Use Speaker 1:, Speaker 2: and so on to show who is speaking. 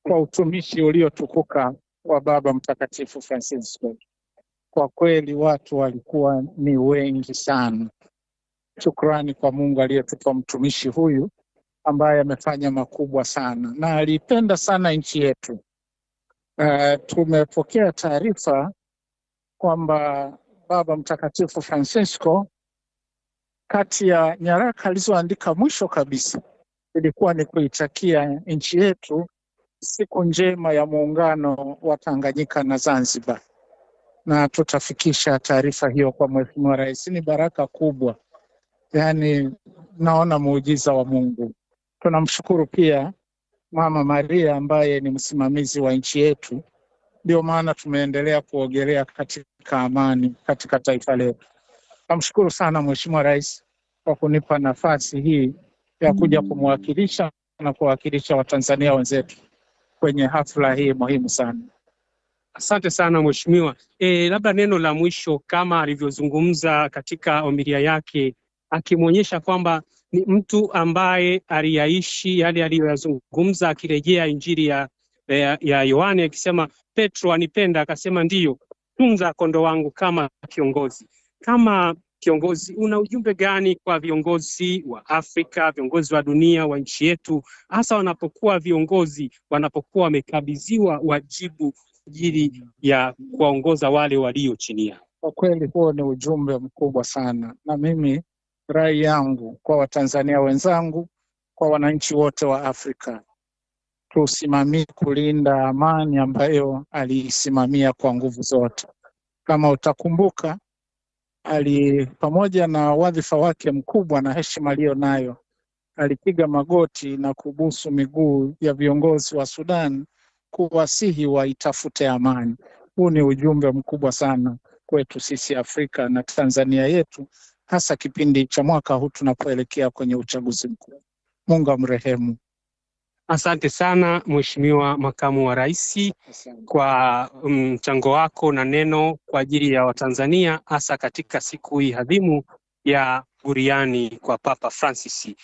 Speaker 1: kwa utumishi uliotukuka wa Baba Mtakatifu Francisco. Kwa kweli watu walikuwa ni wengi sana. Shukrani kwa Mungu aliyetupa mtumishi huyu ambaye amefanya makubwa sana na aliipenda sana nchi yetu. Tumepokea taarifa kwamba Baba Mtakatifu Francisco, kati ya nyaraka alizoandika mwisho kabisa ilikuwa ni kuitakia nchi yetu siku njema ya muungano wa Tanganyika na Zanzibar, na tutafikisha taarifa hiyo kwa Mheshimiwa Rais. Ni baraka kubwa, yaani naona muujiza wa Mungu. Tunamshukuru pia Mama Maria ambaye ni msimamizi wa nchi yetu, ndio maana tumeendelea kuogelea katika amani katika taifa letu. Namshukuru sana Mheshimiwa Rais kwa kunipa nafasi hii ya kuja kumwakilisha na kuwakilisha Watanzania wenzetu kwenye hafla hii muhimu sana.
Speaker 2: Asante sana mheshimiwa. Labda neno la mwisho kama alivyozungumza katika homilia yake, akimwonyesha kwamba ni mtu ambaye aliyaishi yale aliyoyazungumza, akirejea Injili ya Yohane akisema, Petro anipenda, akasema ndiyo, tunza kondoo wangu kama kiongozi. Kama kiongozi, una ujumbe gani kwa viongozi wa Afrika, viongozi wa dunia, wa nchi yetu, hasa wanapokuwa viongozi, wanapokuwa wamekabidhiwa wajibu ajili ya kuwaongoza wale walio chini yao?
Speaker 1: Kwa kweli huo ni ujumbe mkubwa sana, na mimi rai yangu kwa Watanzania wenzangu, kwa wananchi wote wa Afrika, tusimamie kulinda amani ambayo aliisimamia kwa nguvu zote. Kama utakumbuka, ali pamoja na wadhifa wake mkubwa na heshima aliyo nayo, alipiga magoti na kubusu miguu ya viongozi wa Sudan kuwasihi waitafute amani. Huu ni ujumbe mkubwa sana kwetu sisi Afrika na Tanzania yetu, hasa kipindi cha mwaka huu tunapoelekea kwenye uchaguzi mkuu. Mungu amrehemu.
Speaker 2: Asante sana Mheshimiwa Makamu wa Rais kwa mchango wako na neno kwa ajili ya Watanzania hasa katika siku hii adhimu ya buriani kwa Papa Francis.